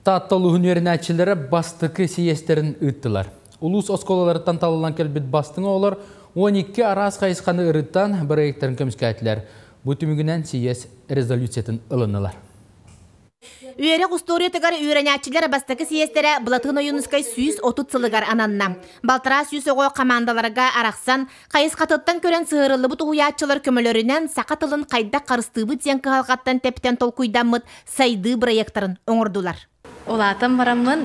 Таатта улууһун үөрэнээччилэрэ бастакы сийиэстэрин ыыттылар. Улуус оскуолаларыттан талыллан кэлбит бастыҥ оҕолор 12 араас хайысханы ырытан бырайыактарын көмүскээтилэр. Бу түмүгүнэн сийиэс резолюциятын ылыннылар. Үөрэх устуоруйатыгар үөрэнээччилэр бастакы сийиэстэрэ Былатыан Ойуунускай 130 сылыгар ананна. Балтараа сүүс оҕо хамаандаларга арахсан, хайысхатыттан көрөн сыһыарыллыбыт уһуйааччылар көмөлөрүнэн саха тылын хайдах харыстыыбыт диэн кыһалҕаттан тэптэн толкуйдаммыт сайдыы бырайыактарын оҥордулар. Улаатан бараммын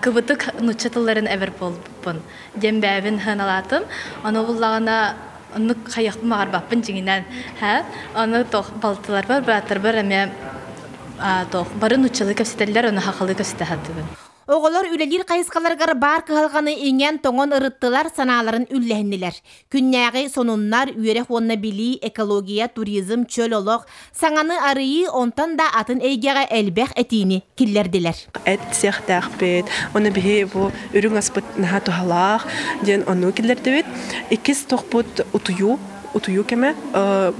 кыбытык нуучча тылларын эбэр буолбуппун диэн бэйэбин сыаналаатым. Ону буллаҕына оннук хайыахпын баҕарбаппын дьиҥинэн. Ону туох балтыларбар, бырааттарбар эмиэ туох бары нууччалыы кэпсэтэллэр, ону сахалыы кэпсэтэ сатыыбын. Оҕолор үлэлиир хайысхаларыгар баар кыһалҕаны иҥэн-тоҥон ырыттылар, санааларын үллэһиннилэр. Күннээҕи сонуннар, үөрэх уонна билии, экология, туризм, чөл олох, саҥаны арыйыы, онтон да атын эйгэҕэ элбэх этиини киллэрдилэр. Эт сиэхтээхпит, уонна биһи бу үрүҥ аспыт наһаа туһалаах диэн оннугу киллэрдибит. Иккис тохпут утуйуу, утуйуу кэмэ.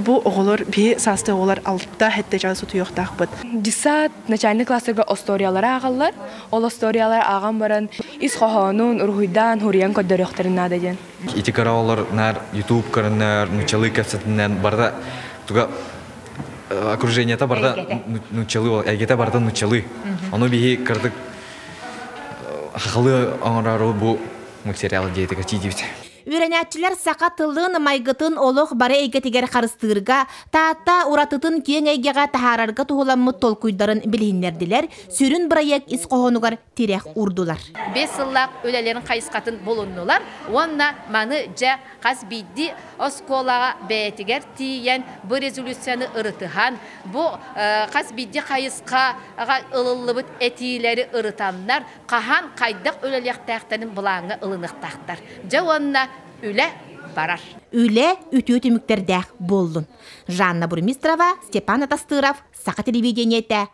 Бу оҕолор, биһи саастыы оҕолор 6-7 чаас утуйуохтаахпыт. Десант начальный класстарга остуоруйалары ааҕаллар. Ол остуоруйалары ааҕан баран ис хоһоонун уруһуйдаан, хуруйан көрдөрүөхтэрин наада диэн. Ити кыра оҕолор наар YouTube көрөннөр, нууччалыы кэпсэтинэн барыта туга окружениета барыта нууччалыы, эйгэтэ барыта нууччалыы. Ону биһи кыратык хахалы оҥорору бу мультсериал диэтигэр тиийдибит. Үөрэнээччилэр саха тылын, майгытын олох бары эйгэтигэр харыстыырга, Таатта уратытын киэҥ эйгэҕэ таһаарарга туһуламмыт толкуйдарын билиһиннэрдилэр, сүрүн бырайыак ис хоһоонугар тирэх уурдулар. 5 сыллаах үлэлэрин хайысхатын булуннулар уонна маны дьэ хас биирдии оскуолаҕа бэйэтигэр тиийэн бу резолюцияны ырытыһан, бу хас биирдии хайысхаҕа ылыллыбыт этиилэри ырытаннар, хаһан хайдах үлэлиэхтээхтэрин былааҥҥа ылыныахтаахтар. Дьэ уонна үлэ барар. Үлэ үтүө түмүктэрдээх буоллун. Жанна Бурмистрова, Степан Атастыров, Саха телевидениетэ,